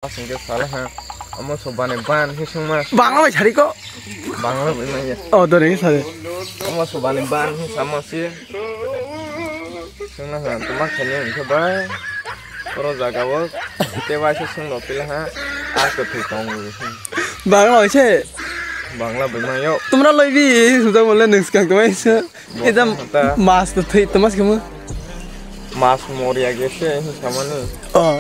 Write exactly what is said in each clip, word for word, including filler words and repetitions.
Asing ke sala ha. Amo sobani ban hi sungma. Bangla bai sari ko. Bangla bai maya. Oh, dore hi sari. Amo sobani ban hi sama si. Sungna ha, tuma khani ke bai. Oro jaga o. Te bai se sung lo pila ha. Ako thwi tong. Bangla bai se. Bangla bai mayo. Tumra loi bi, suda mole nung skang bai se. Ita mas to thwi, to mas kamu. Mas moria gese, hin samani. Oh.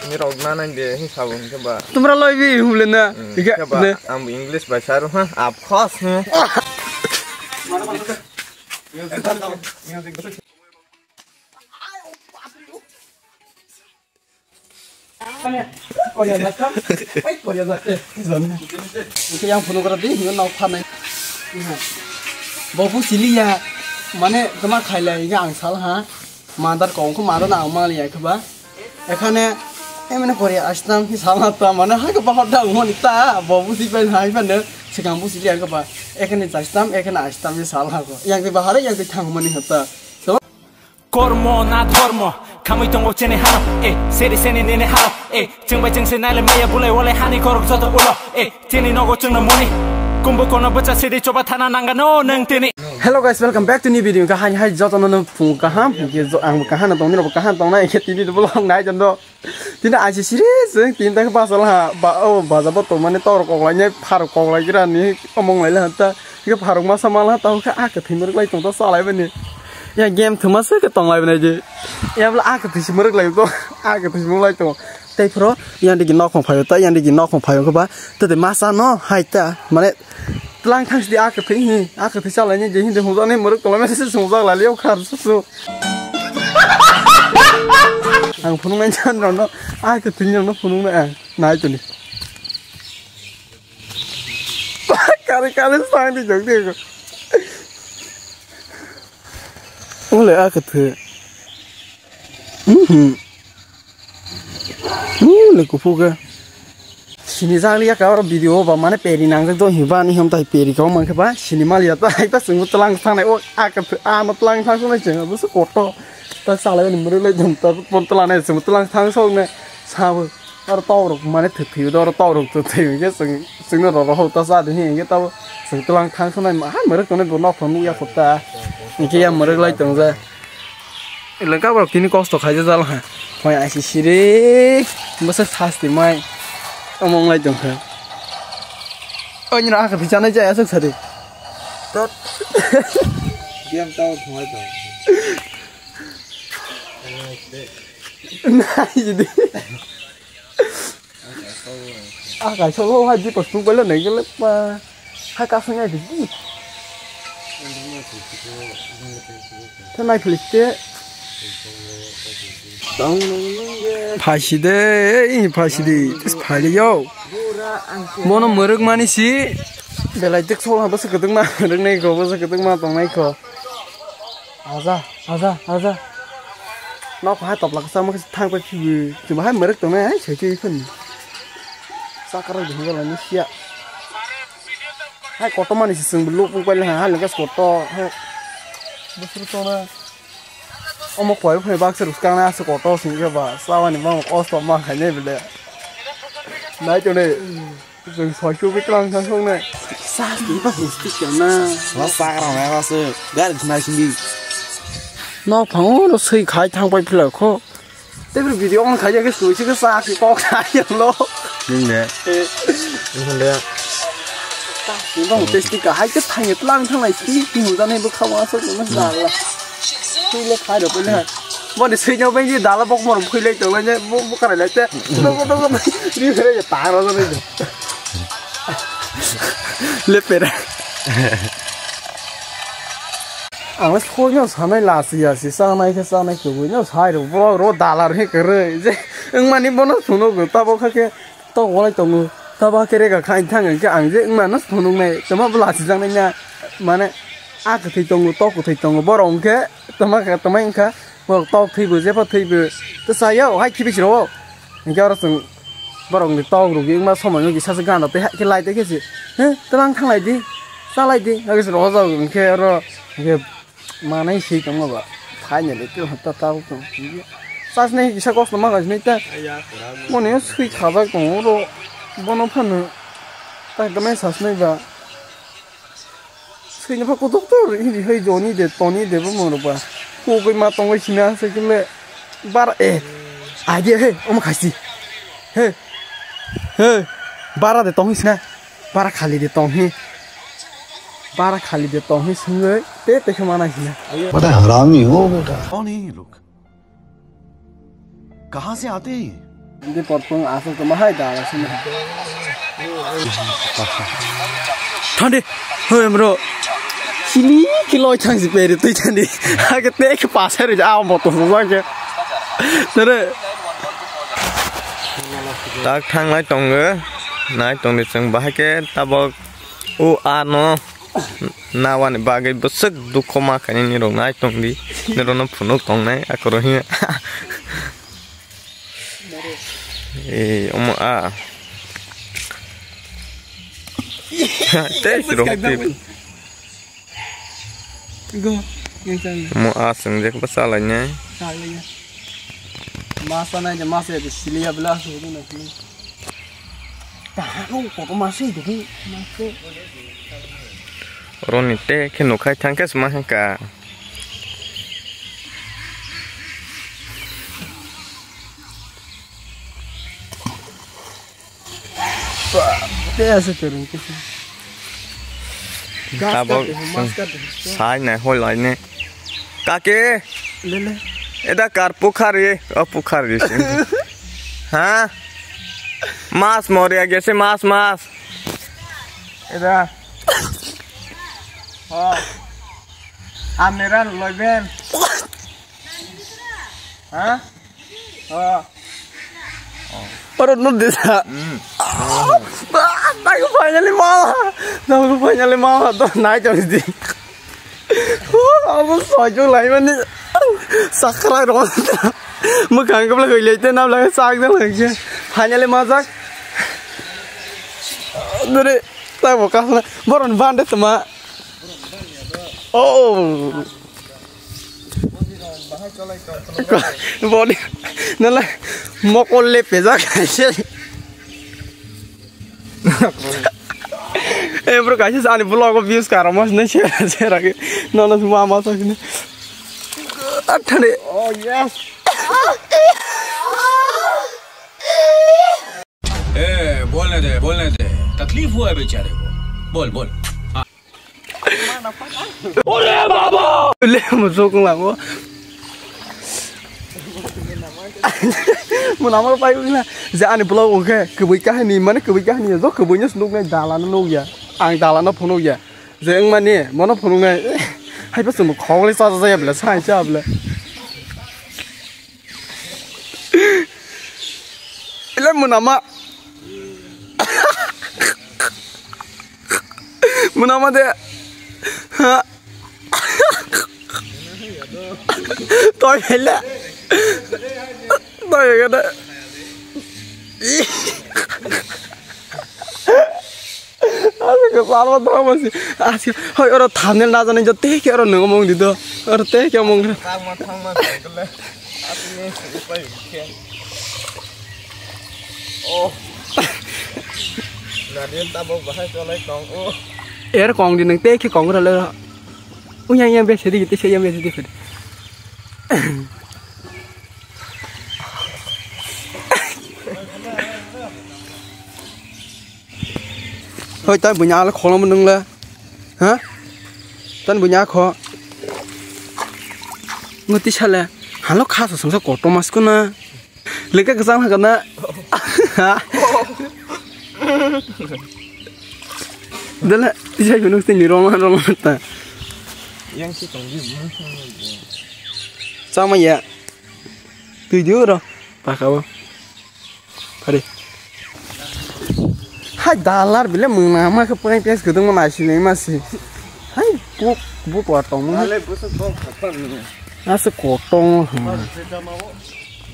Ni rok na nang de, hin sabun ke ba. Tumra loi bi, hule na. Hmm, ika, ke ba, ne. Ang English bai saru ha, of course ha. Korea jakha, pai Korea jakha. Hingke yang phunukra di, hingke nok phanai. Bo busi liya, mane tama khailai hingke ang sal ha. Madar kong kho madar na ang maliya khe ba. Ekhane, e mane Korea astam hi sal ha ta, mane hai khe bahar da moni ta, bo busi pai hai phane, sekang busi liya khe ba. Ekhane jastam, ekhane astam hi sal ha ko. Yang khe bahar, yang khe thang mani ha ta. Kormo na dhormo, khamwi tongo chini hano, eh, seri seni nini hano, eh, chwng bai chwng se naile maya bulai wale hani korok joto ulo, eh, chini nogo chwngno moni, kumbu kono bwcha sidi choba thana nangano nwng tini. Hello guys, welcome back to new video. Kaham hai joto no phung kaham, hingke jo-, ang kaham no tongni robo kaham tongnai, hingke tini vlog nai jondo. Tini aisi siri se, tini tak basal ha, ba, o, baja bo tongmani torok koklai nai, pharok koklai gira ni, omong lai ha ta, hingke pharok masa mal ha ta, hingke a kwthwi mwrwk lai tong ta, salai bani. Ya game thwma se khe tong lai bani je. Ya bla a kwthwi se mwrwk lai to, a kwthwi se mwrwk lai tong. Tei phro, yang digi nok phang phaio ta, yang digi nok phang phaio khe ba, tei masa no hai ta, mane, Tlang thang sidi a kwthwi hi, a kwthwi chalai ni je hindi hwnjak ni mwrwk tongla mese se swngjak lai liya khar su su. Ang phunuk nai chan rok no, a kwthwi ni rok no phunuk nai ang, nai tuni. Kare kare sang di jok di ko. Ole a kwthwi. Mhm. Ni le kuphuk khe. Sini jak liya ka oro video ba mane peri nangjak do hiba ni hom tai peri ka mangkhe ba sini maliya ta hai ta chwngbo tlang thangnai o a ka a no tlang thang swnai chwng bo se koto ta salai ni mwrwk lai jom ta pon tlang nai chwngbo tlang thang sok ne sabo aro tok rok mane thwi thwi do aro tok rok thwi thwi khe chwng chwngno roro hok ta cha de hi khe tabo chwng tlang thang swnai hai mwrwk tongnai bo nok phang nukya kho ta hingkhe ya mwrwk lai tong ja. Eleng ka borok tini kosto khaijak jala ha. Hoi aisi siri. Bwswk sasti mai. Omong lai tong kha. Oi nira hakhe phi chanai jaya swk sadi. Tot. Diam tao thungai tong. Nai jidi. Ah, kaisa o hai di pas tu bela nai gele pa. Hai ka sung ai di. Thanai philiste. Phaisi de, ei phaisi di. Phali yo. Mono muruk mani si. Belai dik sol ha basa kedeng ma, muruk nai ko, basa kedeng ma tong nai ko. Aja, aja, aja. Nok hai topla kasa mo thang pa khibi. Khiba hai merek tong nai hai sai thui phun. Sakara ding gala ni sia. Hai koto mani si sing bulu pung pai ha hai lengkas koto. Hai. Busur to na. Omo koi phai bak se ruskang na se koto sing ke ba. Sawani ma kosto ma khai ne bile. Nai to ne. Chwng soi chubi tlang thang song nai. Sa ti ba hus ti kya na. Wa sa kra na wa se. Gar nai sing di. Nok phango ro sui khai thang pai phila kho. Te bri video on khai ke sui se sa ki kok sa ya lo. Ning de. Ning de. Ta ti ba hus ti ka hai ke thang tlang thang lai ti ti hu da nei bu kha wa so na la. Tui le khai rw pele. Boni sui nyo bai dala bok mor phui lai tong lai bo bo karai lai te. Bo bo bo ri khere ta ro ro. Le pera. Ang le sui nyo sanai la si ya si sanai khe sanai khe bui nyo sai ro bo ro dala ri khere je. Ang mani bono suno go ta bo kha khe. Tok walai tongo. Taba khe rega kha thang hwnkhe ang je wngmano phunuknai. Tama bwla sijaknai na. Mane a kwthwi tongo, tok kwthwi tongo. Borok hwnkhe tama khe tama wngkha. Borok tok thwibo, jepha thwibo. Tei sayo hai khibi siro. Hwnkhe oro chwng borokni tok rwgwi wngma somoi wngwi kisa se gana tei hai khe lai tei khe se. He, twlang thang lai di. Cha lai di. Hwnkhe se rohorjak hwnkhe oro hwnkhe Manai swi tongma ba. Finally, tei hota tao tong. Chasnai kisa kosto ma kaisnai ta. Mone swi khajak tongo oro. Bono phano. Ta ekdam sasnai ba. Swini pha kutuk tur, hindi hai joni de, toni de, bo moro ba. Kugui ma tongoi sina, se kile. Bar, eh. Agi, he, omo khasi. He. He. Bara de tongoi sina. Bara khali de tongoi. Bara khali de tongoi sungoi. Te, te khe mana sina. बड़ा हरामी हो बेटा। कौन है ये लोग? कहाँ से आते हैं ये? Hindi porpung asal kemahai da asal. Thande, hoi bro. Sini kilo chang si peri tui thande. Hake te ke pasar ja am boto so ke. Nere. Tak thang lai tongo. Nai tong de chang bahai ke tabok. O ano. Nawani bagwi bwswk dukho ma khainai nirok nai tongdi. Nirokno phunuk tongnai akhoro hiya. Ee, omo a. Tei rok tip. Go, yang sana. Omo a swngjak bwsa lainai. Masa nai de masa de siliya bela. Tahan, oh, kotorma se, dukung, ma se. Oroni te khe nukhai thang khe sma kha. Te ase terung khe. Gas tabok kat de, mas kat de. Sai nai hoi lai ne. Kake? Lele. Eda kar pukhari, o pukhari. Ha? Mas moria gese mas, mas. Eda. Ha. Ameran loiben. Ha? Ha. Oro no desa. Hmm. Ah, tayo finally ma. Tayo finally ma. To nai to di. Abo soichung laimani sakrai rw. Mwkhang khe bwlai hoilai te nam lai sak jang lai khe. Finally majak. Dore ta bo ka boron bande tma. Oh. Body nala mokol le pejak. Eh, bro, kaisa ani vlog o views karo mas ne share share agi. No, no, mama sa kini. Athane. Oh, yes. ए, बोलने दे, बोलने दे। तकलीफ हुआ है बेचारे को। बोल, बोल। Ore baba! Le musuk lango. Muna mo pai ungna. Je ani vlog ungkhe kwbui kahini mane kwbui kahini jo kwbui no snuk nai dala no nukya. Ang dala no phunukya. Je wng mani mono phunuknai. Haibo chwngbo khogwi cha cha ya bla sai cha bla. Ile munama. Munama de. Ha. Toi hele. Toi hele. Aswk kwcharo drama se. Aswk hoi oro thumbnail na jani jo tei khe oro nung mung di do. Oro tei khe mung. Thangma, thangma, thangma. Aswk ni se upai khe. Oh. Nadin tabok bahai cholai kong o. Er kong di nung tei khe kong rale. Uya ya be sedi tei se ya be sedi. Hoi, tan bunya ala kholom nung le. Ha? Tan bunya kho. Nguti sale. Halo khasa sangsa koto mas kuna. Leka kesang ha kana. Ha? Dala, tijai gunung sini roma roma ta. Yang si tong di. Sama ya. Tui di oro. Pakao. Pari. Hai dalar bile mwnama khe prank test kwdwngma naisingwi masi. Hai bu bu por tongmani. Ale busa kok khapan. Asa kotong.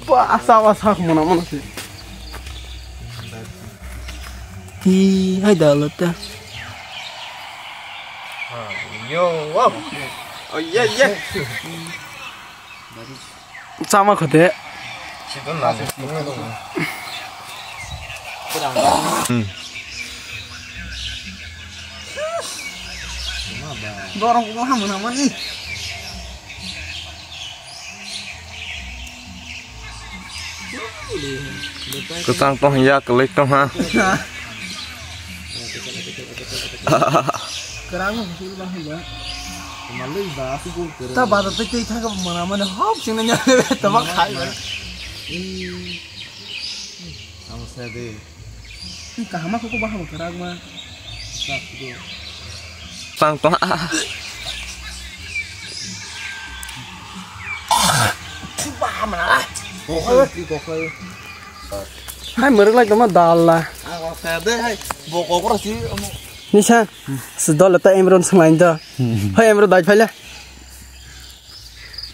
Ba asa asa mwnama nasi. Hi hai dalar ta. Yo wow. Oh yeah yeah. Chama khote. Hmm. Borok waham mwnamani. Kwchang tong ya, kwlwi tong ha. Kwrang hil ba hil ba. Ta ba ta tei tei thang mana mana hop sing na nya ta ba khai ba. Ang sa de. Kaham kok baham kwrang ma. Tang tong. Baham na. Hai muruk lai toma dal la. Ang sa de hai. Bokok ro si. Nisa, si dol ta Emron swnglain do. Hoi Emro dai phaile.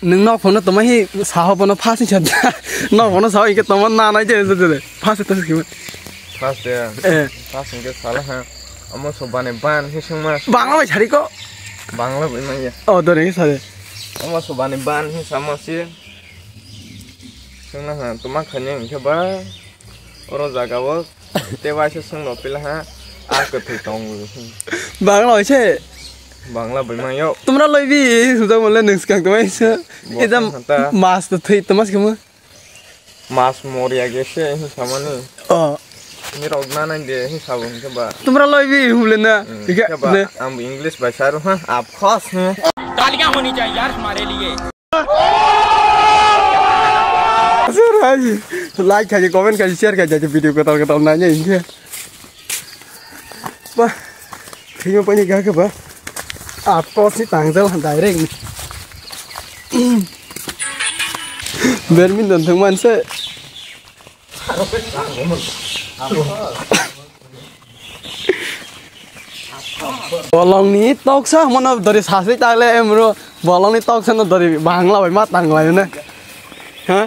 Nwng nok phano toma hi saho bono phasing sa. Nok phano saho inke toma na nai je je je. Phasing to sikima. Phas de. Eh. Phasing ke sala ha. Amo so bane ban hi sungma. Bangla bai sari ko. Bangla bai manya. Oh, dore hi sare. Amo so bane ban hi sama si. Sungna ha toma khani inke ba. Oro jaga o. Te waisa sung no pila ha. A kwthwi tongo. Bangla waise. Bangla bai mang yo. Tumra loi bi sujak mole nung skang to waisa. Bo Ida sang hanta. Mas to thwi to mas kemo. Mas moria gese hi samani. Oh. Ni rok na nai de hi sabung ke ba. Tumra loi bi hule na. Hmm, Ika ke ba, ne. Ang English bai saru ha. Of course ha. तालियां होनी चाहिए यार हमारे लिए। Sir, hai. Like khai, comment khai, share khai, jate video kotor kotor nanya inke. Ba, thingma pani ga ke ba. Atos ni tangjal han direct. Badminton thang man se. Bolongni toksa mono dori sasri tagle emro. Bolongni toksa no dori bangla bai ma tanglai ne. Ha?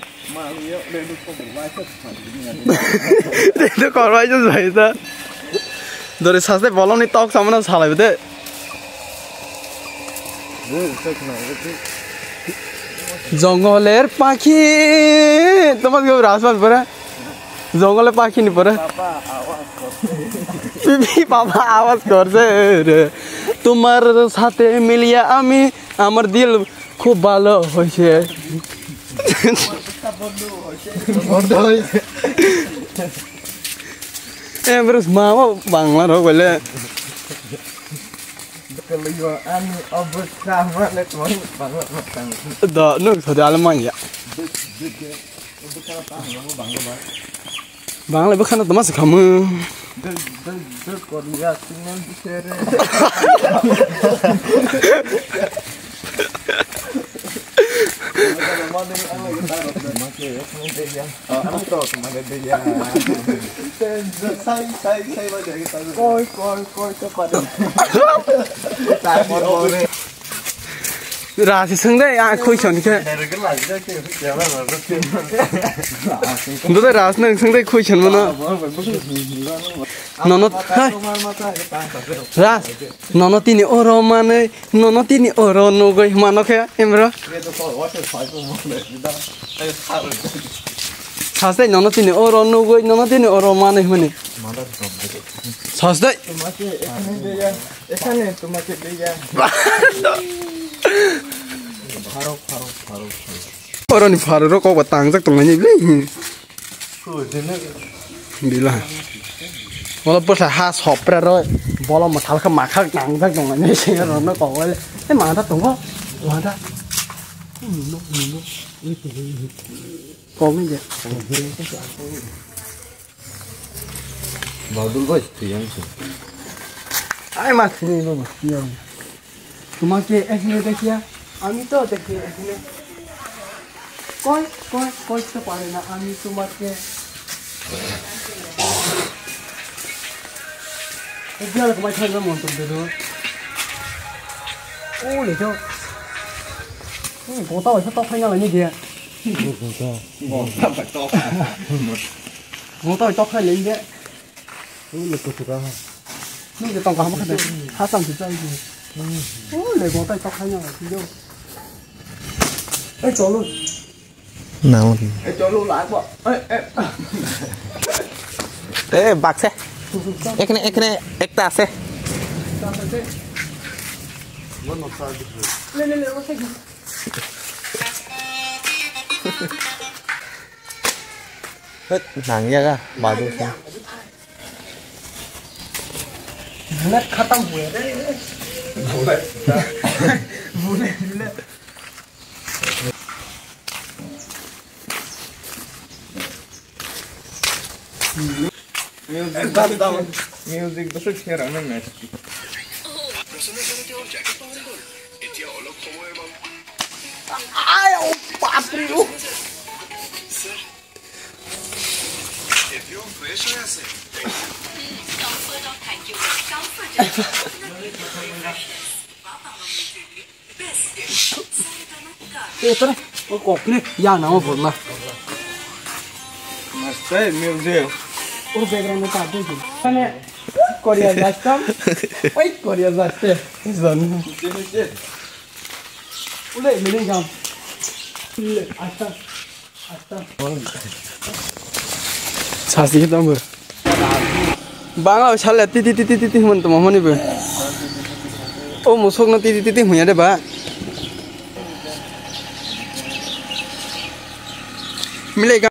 Tei to korbai jo jai ta. Dori sasri bolongni toksa mono salai de. Jongolor pakhi. Toma ke rasman pore. জঙ্গলে পাখি নি পরে। পিপি বাবা আওয়াজ করছে রে। তোমার সাথে মিলিয়া আমি, আমার দিল খুব ভালো হয়েছে। এ, ব্রুস, মা, ও বাংলা রো বলে। আমি অবস্থা মানে তোমার বাংলা মাতাং। দ, নুক সদে আলমানিয়া। Bangla bwkhano toma se khamu. Koi, koi, koi, koi, koi. Rasi swngdai, a question khe. Dodai Ras, nwng swngdai question mono. Nono, hai. Ras, nono tini oro manwi, nono tini oro nugwi mano khe, emro. Sasai nono tini oro nugwi, nono tini oro manwi hwnwi. Sasdai. এখানে তোমাকে দিয়ে। Pharo, pharo, pharo, pharo. Oroni pharo rok kok ba tangjak tongnai ni bili. Bila. Wala bwsa ha sopra roi. Bola mathal kha makha tangjak tongnai ni sing rok no kok wale. E manda tongo. Manda. Nino, nino. Kok ni je. Badul bhai, twi ang se. Ai ma thini no, twi ang. তোমাকে এখানে দেখিয়া আমি তো দেখি এখানে। কই, কই, করতে পারে না আমি তোমাকে। এই বিয়ালে তোমায় থাকবে মন তুলতে দেবো। ও, লেখো। ও, গোটা হয়েছে, তো ফাইনাল হয়নি গিয়া। গোটা। গোটা হয়েছে, তো ফাইনাল হয়নি গিয়া। Ule kuchuka ha. Nung je tong kaham khe de. Ha sam se chai de. Ule go tai tok khai na. Ei cholo. নাও। এ, চলো, লাগবো। এ, এ। এ, বাক্সে। এখানে, এখানে একটা আছে। লে, লে, লে, ওটা কি? হেৎ, nang ya ga, badu sa. Bullet khatam hua de. Bullet, bullet. Music, music, দর্শক ছেড়ে না, না। আয়, ও বাপরে, ও। Comfort of thank you. Comfort of thank you. Best. Ito na, o kokne, ya na o bolma. Master music. O background ta de. Mane, Korea jastam. Oi, Korea jaste. Zan. Ule, mene jam. Ule, asta. Sasi tong bo. Bangla sale titi titi titi hwn tongma hwnwi bo. O musuk no titi titi hwnya de ba. Milai